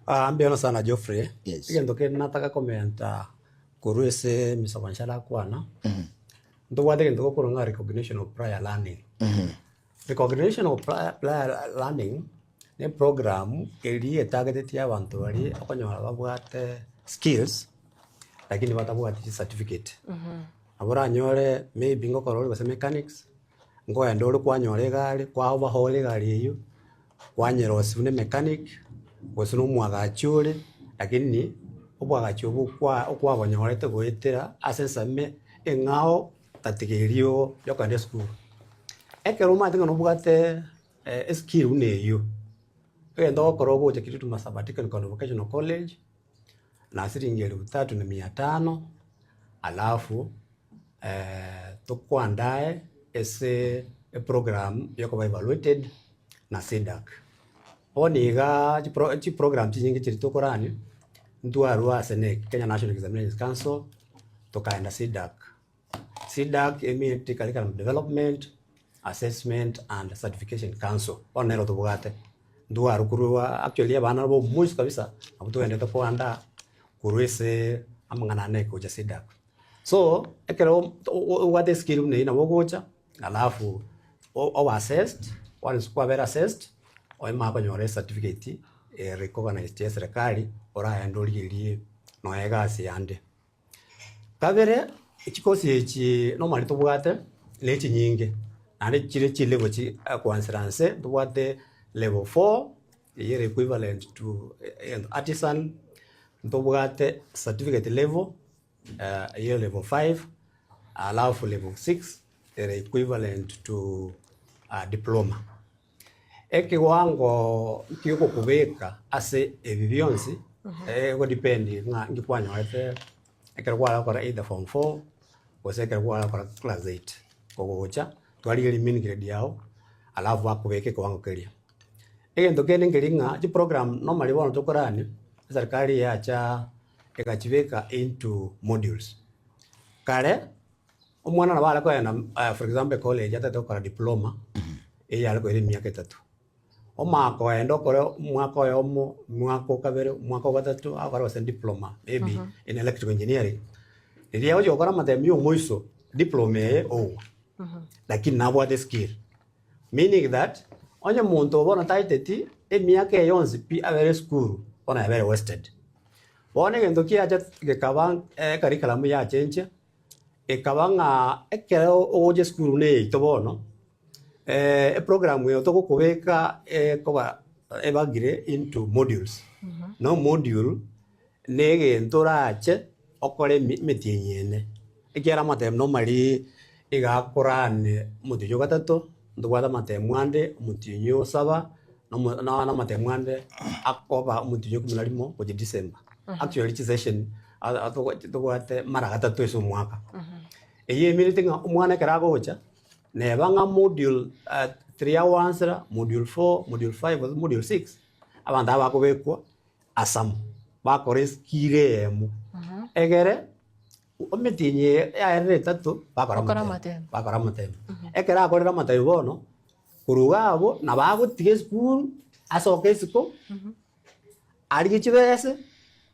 Ah, mbuya sana Geoffrey. Yes. Egento kende nataka komenta korwa ase Mr. Wanjala akwana, ntobwate egento gokorwa ng'a recognition of prior learning. Recognition of prior, prior learning ne program eria etagetetie abanto baria okonyora babwate skills lakini batabwati chicertificate. Nabo oranyore maybe ngokora ore gose mechanics, nkoenda ore kwanyora egari, kwa overhaul egari eywo, kwanyerosia buna emechanic, gose na omwagachi ore, lakini obwagachi obwo kwa okwabonyorete goetera ase ensemo eng'ao tatiga erio ya okogenda esukuru. Ekero omanyete ng'a nobwate eskill buna eywo, egento ogokora ogocha Kitutu Masaba Technical and Vocational College, na siringi elfu tatu na mia tano, alafu tokoandae ase eprogram ya okoba evaluated na SIDAC. Bono igaa chipro chiprogram chinyinge chiria tokorania, ntwarwa ase KNEC, Kenya National Examinations Council, tokaenda SIDAC. SIDAC emineti Curriculum Development, Assessment and Certification Council, bono nero tobwate. Ntwarwa korwa actually abana ba omoisiko kabisa, nabwo togendete koandaa korwa ase amang'ana ane gocha SIDAC. So, ekero obwate eskill buna eywo nabo ogocha, alafu obe assessed, once kwabera assessed, oimanye konyora ecertificate erecognized ya eserekari, oraende origererie nonya egasi yande. Kabere, chikosi echi normally tobwate ne echinyinge, naende chire chilevel chi koansera nse, ntobwate level 4, eywo ere equivalent to artisan, ntobwate certificate level eywo level 5, alafu level 6 ere equivalent to diploma. Ekewango ki'ogokobeka ase ebi bionsi, egodepend ng'a inki kwanyorete ekero kware gokora either form 4 gose ekero kware gokora class 8. Kogocha, twarigereria mean grade yago, alafu bakobeka ekewango keria. Egento kende nkeri ng'a chiprogram normally bono tokorania, eserikari yacha egachibeka into modules. Kare, omwana nabo are kogenda for example ecollege atagete gokora diploma, eywo are koira emiaka etato. Omanye kogenda okore omwaka oyomo, omwaka o kabere, omwaka o gatato, agokora gose diploma maybe in electrical engineering, riria agochi gokora amatemo ya omoiso, diploma eye ogwa, lakini nabwate eskill. Meaning that, onye omonto bono taeteti emiaka eye yonsi pi abere esukuru, bono yabere wasted. Bono egento kiacha gekaba ecurriculum yachenchia, ekaba ng'a ekero ogocha esukuru buna eye yaito bono, eprogram eye togokobeka ekoba ebagire into modules. No module, na egento orache okore emetienyi ene, ekiagera amatemo normally iga akorane omotienyi o gatato, ntobwate amatemo ande omotienyi o saba, na amatemo ande akoba omotienyi o kumi na rimo gochia December. Actually chisession tobwate mara gatato ase omwaka. Eyio emineti ng'a omwana ekero agocha, neba ng'a module 3 agoansera, module 4, module 5 gose module 6, abanto aba bakobekwa ase amo, bakora eskill eyemo, egere emetienyi eye yaerire etato, bakora Bakora amatemo, amatemo. bakora amatemo. Ekero akorire amatemo bono, korwa iga abwo, nabo agotiga esukuru, asoke isiko, arigie chibese,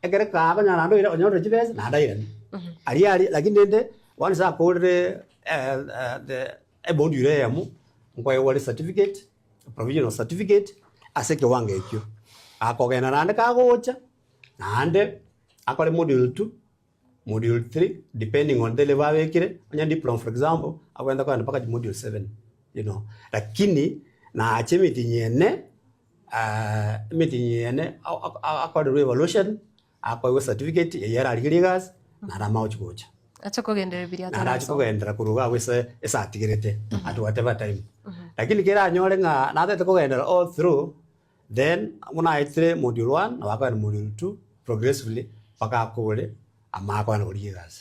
ekere kakonyora naende oira onyorire chibese, naende airane. Aria aria, lakini rende, once akorire the emodule eyemo, nkoegwa ore certificate, provisional certificate, ase ekewango ekio. Akogenda naende kagocha, naende akore module 2, module 3, depending on the level abekire, onye diploma for example, agogenda kogenda mpaka module 7, you know. Lakini nache emetienyi ene, emetienyi ene akorerwe evaluation, akoegwa ecertificate eywo ararigerie egasi, naende amanye gochi gocha. Ache kogenderera biria Naende ache atarasoma. kogenderera korwa iga abwo ase ase atigerete at whatever time. Lakini kere anyore ng'a natagete kogenderera all through, then buna aetire module one, nabo akogenda module two, progressively mpaka akore, amanye kogenda korigia egasi.